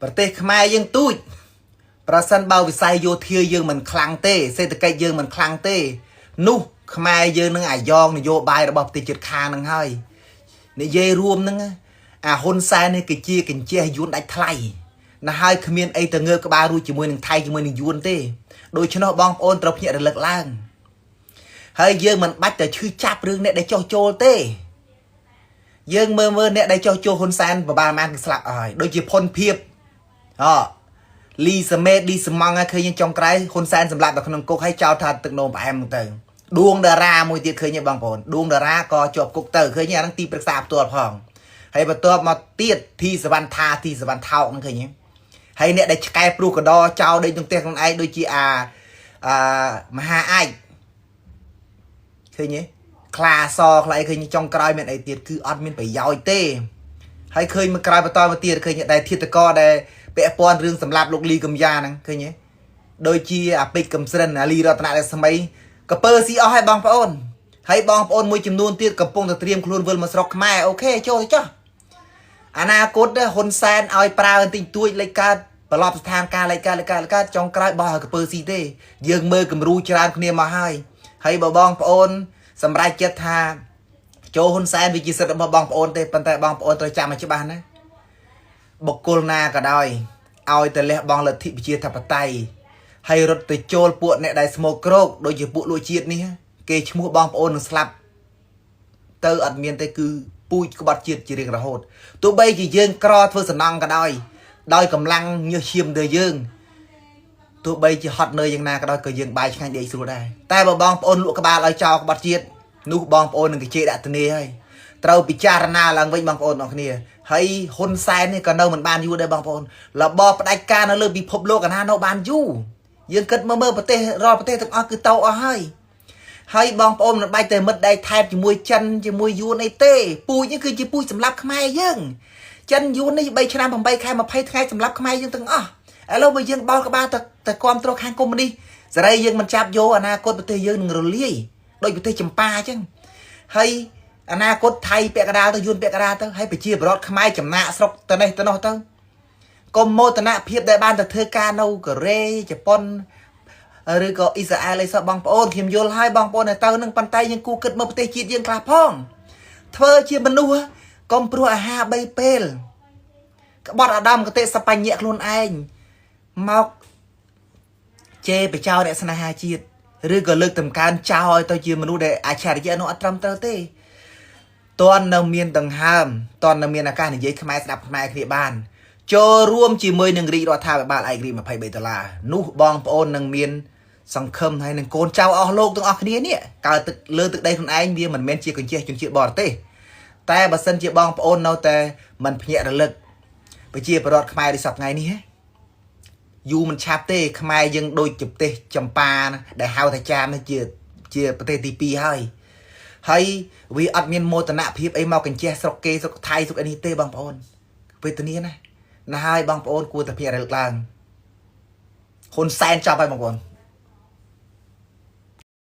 ប្រទេសខ្មែរយើងទូចប្រសិនបើវិស័យយោធាយើងមិនខ្លាំងទេសេដ្ឋកិច្ចយើងមិនខ្លាំងទេនោះខ្មែរយើងនឹងអាយ៉ងនយោបាយរបស់ប្រទេសជិតខាងនឹងហើយនិយាយរួមនឹងអាហ៊ុនសែននេះគឺជាកញ្ជះយួនដាច់ថ្លៃណាហើយគ្មានអីទៅងើបក្បាលរួចជាមួយនឹងថៃជាមួយនឹងយួនទេដូច្នោះបងប្អូនត្រូវភ្ញាក់រលឹកឡើងហើយយើងមិនបាច់តែឈឺចាប់រឿងអ្នកដែលចោះចូលទេយើងមើលមើលអ្នកដែលចោះចូលហ៊ុនសែនប្រហែលម៉ានគឺស្លាប់អស់ហើយដូចជាផុនភៀបអលីសមេឌីសមងឃើញចុងក្រោយហ៊ុនសែនសម្លាប់នៅក្នុងគុកហើយចោលថាទឹកនោមផ្អែមហ្នឹងទៅដួងតារាមួយទៀតឃើញទេបងប្អូនដួងតារាក៏ជាប់គុកទៅឃើញអាហ្នឹងទីប្រឹក្សាផ្ទាល់ផងហើយបន្ទាប់មកទៀតធីសវណ្ណថាធីសវណ្ណថោកហ្នឹងឃើញទេហើយអ្នកដែលឆ្កែព្រុសកដចោលដេកក្នុងផ្ទះខ្លួនឯងដូចជាអាអាមហាអាចឃើញទេខ្លាសខ្លាអីឃើញចុងក្រោយមានអីទៀតគឺអត់មានប្រយោជន៍ទេហើយឃើញមកក្រោយបន្តមកទៀតឃើញដែលធិតកដែលពាក់ព័ន្ធរឿងសម្លាប់លោកលីកំយ៉ាហ្នឹងឃើញទេដូចជាអាពេជ្រកំស្រិនអាលីរតនរស្មីកពើស៊ីអស់ហើយបងប្អូនហើយបងប្អូនមួយចំនួនទៀតកំពុងតែត្រៀមខ្លួនវិលមកស្រុកខ្មែរ OK ចូលទៅចុះអនាគតហ៊ុនសែនឲ្យប្រើបន្តិចតួចលេខកើតប្រឡប់ស្ថានការលេខកើតលេខកើតលេខកើតចុងក្រោយបោះឲ្យកពើស៊ីទេយើងមើលគំរូច្រើនគ្នាមកហើយហើយបើបងប្អូនសម្រេចចិត្តថាចូលហ៊ុនសែនវាជាសិទ្ធិរបស់បងប្អូនទេប៉ុន្តែបងប្អូនត្រូវចាំឲ្យច្បាស់ណាបុគ្គលណាក៏ដោយឲ្យតែលះបង់លទ្ធិប្រជាធិបតេយ្យហើយរត់ទៅចូលពួកអ្នកដែលស្មោកគ្រោកដូចជាពួកលក់ជាតិនេះគេឈ្មោះបងប្អូននឹងស្លាប់ទៅអត់មានទេគឺពូជក្បត់ជាតិជារៀងរហូតទោះបីជាយើងក្រធ្វើសំណងក៏ដោយដោយកម្លាំងញើសឈាមទៅយើងទោះបីជាហត់នឿយយ៉ាងណាក៏ដោយក៏យើងបាយឆ្ងាញ់ដេកស្រួលដែរតែបើបងប្អូនលក់ក្បាលឲ្យចោលក្បត់ជាតិនោះបងប្អូននឹងកជេរដាក់ទនីហើយត្រូវពិចារណាឡើងវិញបងប្អូនអរគ្នាហើយហ៊ុនសែននេះក៏នៅមិនបានយូរដែរបងប្អូនរបបផ្ដាច់ការនៅលើពិភពលោកកណានៅបានយូរយើងគិតមើលមើលប្រទេសរាល់ប្រទេសទាំងអស់គឺតោអស់ហើយហើយបងប្អូនមិនបាច់តែមិត្តដែកថែបជាមួយចិនជាមួយយួនអីទេពូជនេះគឺជាពូជសម្រាប់ខ្មែរយើងចិនយួននេះ3ឆ្នាំ8ខែ20ថ្ងៃសម្រាប់ខ្មែរយើងទាំងអស់ឥឡូវបើយើងបោលក្បាលទៅទៅគ្រប់គ្រងខាងកុម្មុយនីសសេរីយើងមិនចាប់យកអនាគតប្រទេសយើងនឹងរលាយដូចប្រទេសចម្ប៉ាអញ្ចឹងហើយអនាគតថៃពាក់កណ្ដាលទៅយួនពាក់កណ្ដាលទៅហើយប្រជាពលរដ្ឋខ្មែរចំណាកស្រុកទៅនេះទៅនោះទៅកុំមោទនភាពដែលបានទៅធ្វើការនៅកូរ៉េជប៉ុនឬក៏អ៊ីស្រាអែលអីសោះបងប្អូនខ្ញុំយល់ហើយបងប្អូនទៅនឹងប៉ុន្តែយើងគូគិតមើលប្រទេសជាតិយើងខ្លះផងធ្វើជាមនុស្សកុំព្រោះអាហារ3ពេលក្បត់អាដាមកតិសបញ្ញៈខ្លួនឯងមកជេរបចោអ្នកស្នេហាជាតិឬក៏លើកតម្កើងចោលឲ្យទៅជាមនុស្សដែលអច្ឆរិយៈនោះអត់ត្រឹមត្រូវទេតន់នៅមានដង្ហើមតន់នៅមានឱកាសនិយាយខ្មែរស្ដាប់ខ្មែរគ្នាបានចូលរួមជាមួយនឹងរាជរដ្ឋាភិបាលឯករាជ្យ23ដុល្លារនោះបងប្អូននឹងមានសង្ឃឹមហើយនឹងកូនចៅអស់លោកទាំងអស់គ្នានេះកើតទឹកលើទឹកដីខ្លួនឯងវាមិនមែនជាកញ្ជះជនជាតិបរទេសតែបើសិនជាបងប្អូននៅតែមិនភ្ញាក់រលឹកប្រជាពលរដ្ឋខ្មែរនេះសប្តាហ៍ថ្ងៃនេះយូរមិនឆាប់ទេខ្មែរយើងដូចជាប្រទេសចម្ប៉ាដែលហៅថាចាមនេះជាជាប្រទេសទី2ហើយហើយវាអត់មានមោទនភាពអីមកកញ្ជះស្រុកគេស្រុកថៃស្រុកអីនេះទេបងប្អូនវេទនាណាណាហើយបងប្អូនគួរតែភ្ញាក់រលឹកឡើងហ៊ុនសែនចប់ហើយបងប្អូន